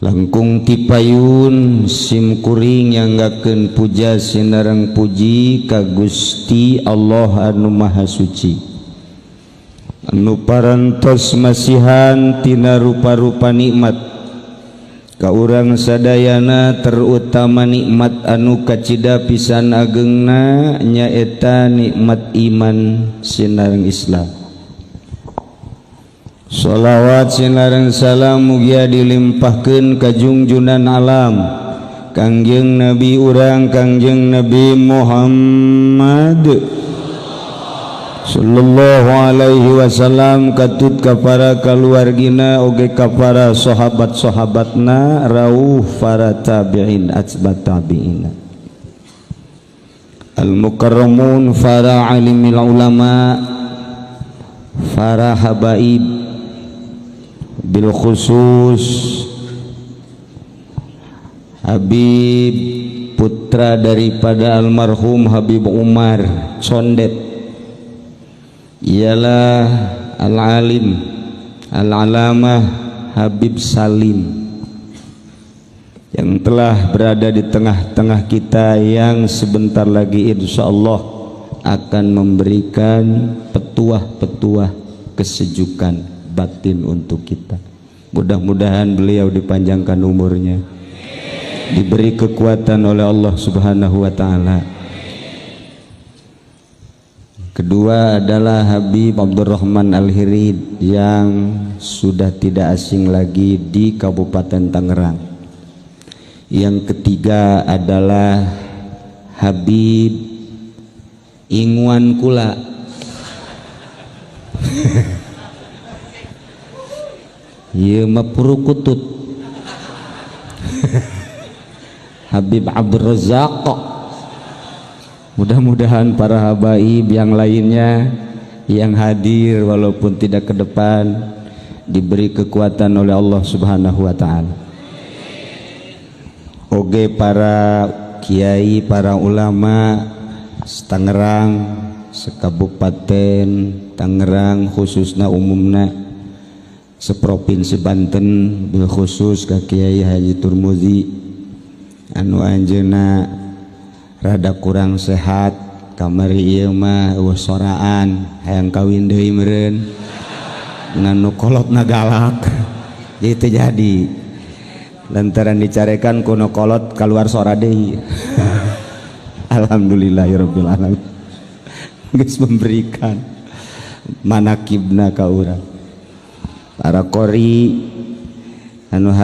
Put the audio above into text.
Langkung tipayun sim kuring nyanggakeun puja sinareng puji ka Gusti Allah anu Maha Suci anu parantos masihan tina rupa-rupa nikmat ka urang sadayana, terutama nikmat anu kacida pisan agengna, nyaeta nikmat iman sinareng Islam. Sholawat sinareng salam mugia dilimpahkeun ka junjunan alam, Kangjeng Nabi urang, Kangjeng Nabi Muhammad sallallahu alaihi wasallam, katut ka para kaluargina oge ka para sahabat-sahabatna, rauh para tabi'in atba tabi'in, al mukarramun, para alimil ulama, para habaib, bil khusus Habib putra daripada almarhum Habib Umar Condet, ialah al-alim al-alamah Habib Salim yang telah berada di tengah-tengah kita, yang sebentar lagi insyaallah akan memberikan petuah-petuah kesejukan batin untuk kita. Mudah-mudahan beliau dipanjangkan umurnya, diberi kekuatan oleh Allah Subhanahu wa taala. Kedua adalah Habib Abdurrahman Al-Hirid yang sudah tidak asing lagi di Kabupaten Tangerang. Yang ketiga adalah Habib Inguan Kula. Ieu mah purukutut. Habib Abdul Razak. Mudah-mudahan para habaib yang lainnya yang hadir walaupun tidak ke depan diberi kekuatan oleh Allah Subhanahu wa taala. Oge para kiai, para ulama Tangerang, sekabupaten Tangerang khususna umumna seprovinsi Banten, bil khusus ka Kiai Haji Turmuzi anu anjeunna rada kurang sehat kamari ieu mah eueuh soraan hayang kawin deui meureun ngan nu kolotna galak jadi teu jadi lantaran dicarekan ku nu kolot kaluar sora deui. Alhamdulillahirabbil alamin, geus memberikan manakibna ka urang para qori anu